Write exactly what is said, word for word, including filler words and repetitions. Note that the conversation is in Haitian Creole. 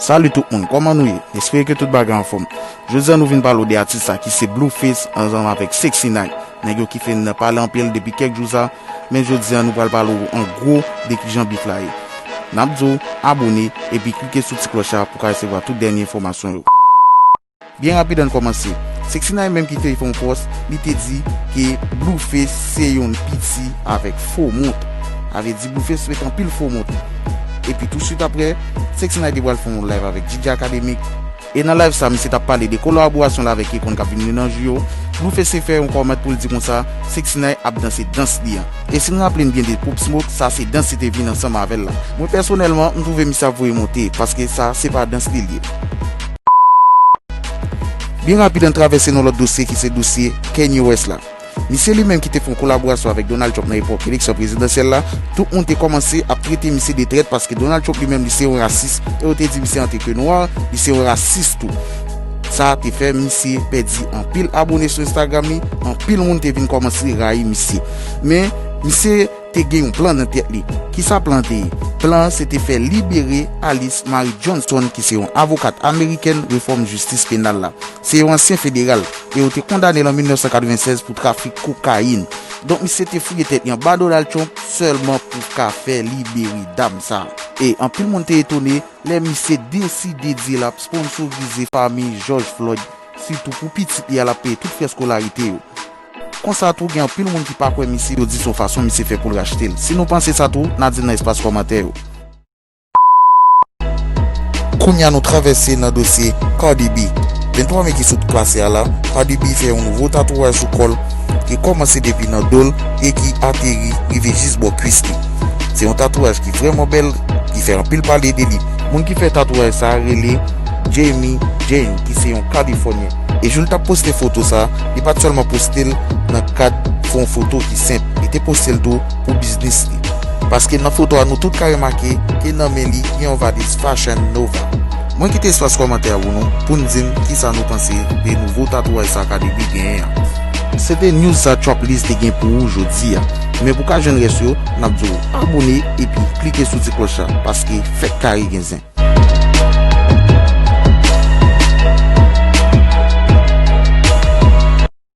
Salut tout moun, kòman nou ye? Espere ke tout bagay anfòm. Jodi a nou vin pale w de atis sa ki se Blueface ansanm avèk Sexy Nine. Nèg yo ki fin pale anpil depi kèk jou sa, men jodi a nou pral pale w an gwo de kijan bif la ye. N ap di w abone epi klike sou ti klòch la pou w ka resevwa tout dènye enfòmasyon yo. Byen rapid ann kòmanse. Sexy Nine menm ki te fè yon pòs, li te di ke Blueface se yon piti avèk fo mont. Sa vle di Blueface met anpil fo mont. Epi touswit apre, Sexy Nine te pral fè yon live avèk D J Akademik. E nan live sa, misye t ap pale de kolaborasyon l avèk Akon k ap vini nan jou yo. Blueface te fè yon kòmant pou l di konsa, Sexy Nine ap danse dans li an. E si n raple n byen de Pop Smoke, sa se dans li te vin ansanm avè l la. Mwen pèsonèlman, m twouve misye ap voye monte, paske sa se pa dans li l ye. Byen rapid, ann travèse nan lòt dosye ki se dosye Kanye West la. Misye li menm ki te fè yon kolaborasyon avèk Donald Trump nan epòk eleksyon prezidansyèl la, tout moun te kòmanse ap trete misye de trèt paske Donald Trump li menm li se yon rasis e yo te di misye antanke nwa, li se yon rasis tou. Sa te fè misye pèdi anpil abone sou Instagram li, anpil moun te vin kòmanse rayi misye. Men, misye te gen yon plan nan tèt li. Kisa plan an te ye? Plan an se te fè libere Alice Marie Johnson ki se yon avokat amerikèn refòm jistis penal la. Se yon ansyen federal e yo te kondane l an mil nèf san katrevennsèz pou trafik kokayin. Donk misye te fouye tèt li anba Donald Trump sèlman pou ka fè libere dam sa. E anpil moun te etone lè misye deside di l ap sponsorize fanmi George Floyd, sitou pou pitit li a l ap peye tout frè skolarite yo. Konsa tou, gen anpil moun ki pa kwè misye, yo di se yon fason misye fè pou l rachte l. Si nou panse sa tou, n a di l nan espas kòmantè yo. Kounye a nou travèse nan dosye Cardi B. Venntwa me ki sot pase a la, Cardi B fè yon nouvo tatouaj sou kò l ki kòmanse depi nan do l e ki ateri rive jis bò kwis li. Se yon tatouaj ki vrèman bèl, ki fè anpil pale de li. Moun ki fè tatouaj sa a rele Jamie Jane, ki se yon Kalifònyen. E jou l t ap poste foto sa, li pa t sèlman poste l nan kad fè yon foto ki senp, li te poste l tou pou biznis li. Paske nan foto a nou tout ka remake ke nan men li gen yon valiz Fashion Nova. Mwen kite espas kòmantè a pou nou, pou n di m kisa nou panse de nouvo tatouaj sa Cardi B genyen an. Se te news sa Trap List te gen pou ou jodi a. Men pou ka jwenn rès yo, n ap di w abone epi klike sou ti klòch la, paske fèk kare gen zen.